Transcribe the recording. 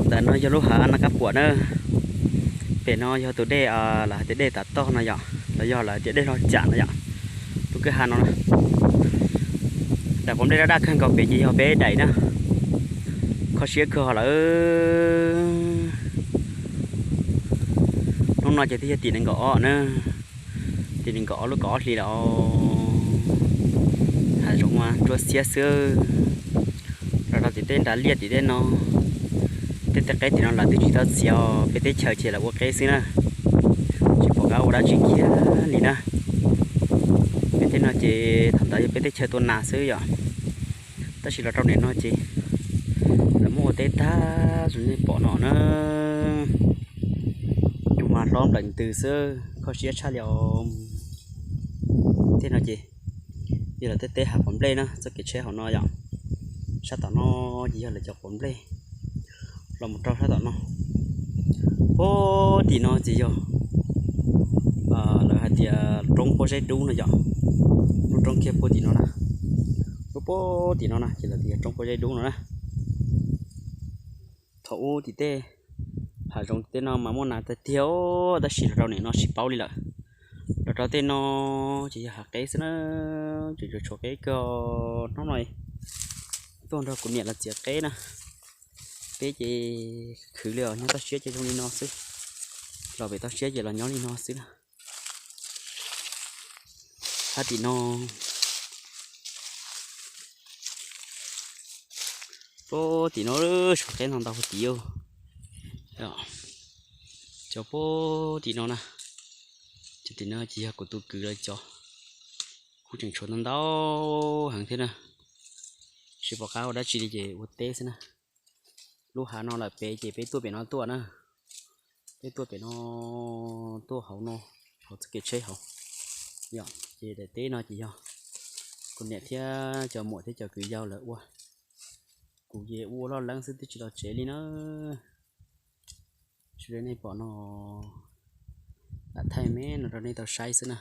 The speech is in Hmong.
Ntawm no yog lub hav Naj Kab Puam na. Pem no yog tus dej, lawv hais tias dej Tav Toj no yom, los yog lawv tias dej Log Cam no yom. Lub kwj ha no na, daim quav nplej daj daj kawg nkaus pem ces yog peb daim na. Kho siab kawg lawm. Hnub no ces twb yog tim nees nkaum ob na, tim nees nkaum ob lub kaum ob hlis lawm. Hav zoov mas ntsuab xiab xwb. Los rau tim tej nrad liaj tim tej no, tej tej qeb tim no lawv twb tsis tau txiav os, peb teb chaws ces lawv ua qeb xwb na. Tsis pom qab ua dab tsi kiag li na. Peb tej no ces thaum ntawd yog peb teb chaws tua nas xwb yom. Tab sis los rau nim no ces lawv muab ua teb tag zoo nej pom no na. Cua mas hlob nplawm ntws xwb, kho siab tshaj li os. Tej no ces yog lawv tej teb hav quav nplej na, txoj kev tsheb hauv no yom. Sab tom no ces yog lawv cov quav nplej los mus rau sab tom no. Puag tim no ces yog lawv hais tias roob Pob Zeb Dub no yom. Lub roob kiag puag tim no na, lub puag tim no na ces lawv tias yog roob Pob Zeb Dub no na. Thaum ub tim tej hav zoov tej no mas muaj nas tiag tiag, tab sis los rau nim no tsis paub li lawm. Los rau tej no ces yog hav qeb xwb na, tseem tshuav qeb kawg. Hnub no tuaj nrog kuv niam los txiav qeb na. Peb ces khwv li os, nyob toj siab ces zoo li no xwb. Los pem toj siab ces los nyob li no xwb na. Hab tim no, puag tim no, suav qeb ntau ntau huv tid. Cov puag tim no na, cov tim no ces yog kuv tus kwv lawv cov, kuj tseem tshuav ntau ntau heev thiab na. Tsis pom qab ua dab tsi li ces ua teb xwb na. Lub hav no lawm pem ces peb tuaj pem no tuaj na. Peb tuaj pem no, tuaj hauv no, hauv txoj kev tsheb hauv. Yog ces daim teb no ces yog kuv niam thiab cov muam thiab cov kwv yau lawv ua. Kuv ces ua loj leeb xwb twb tsis los tsev li na. Sawv daws nej pom no, lam thaij me no rau nej tau saib xwb na.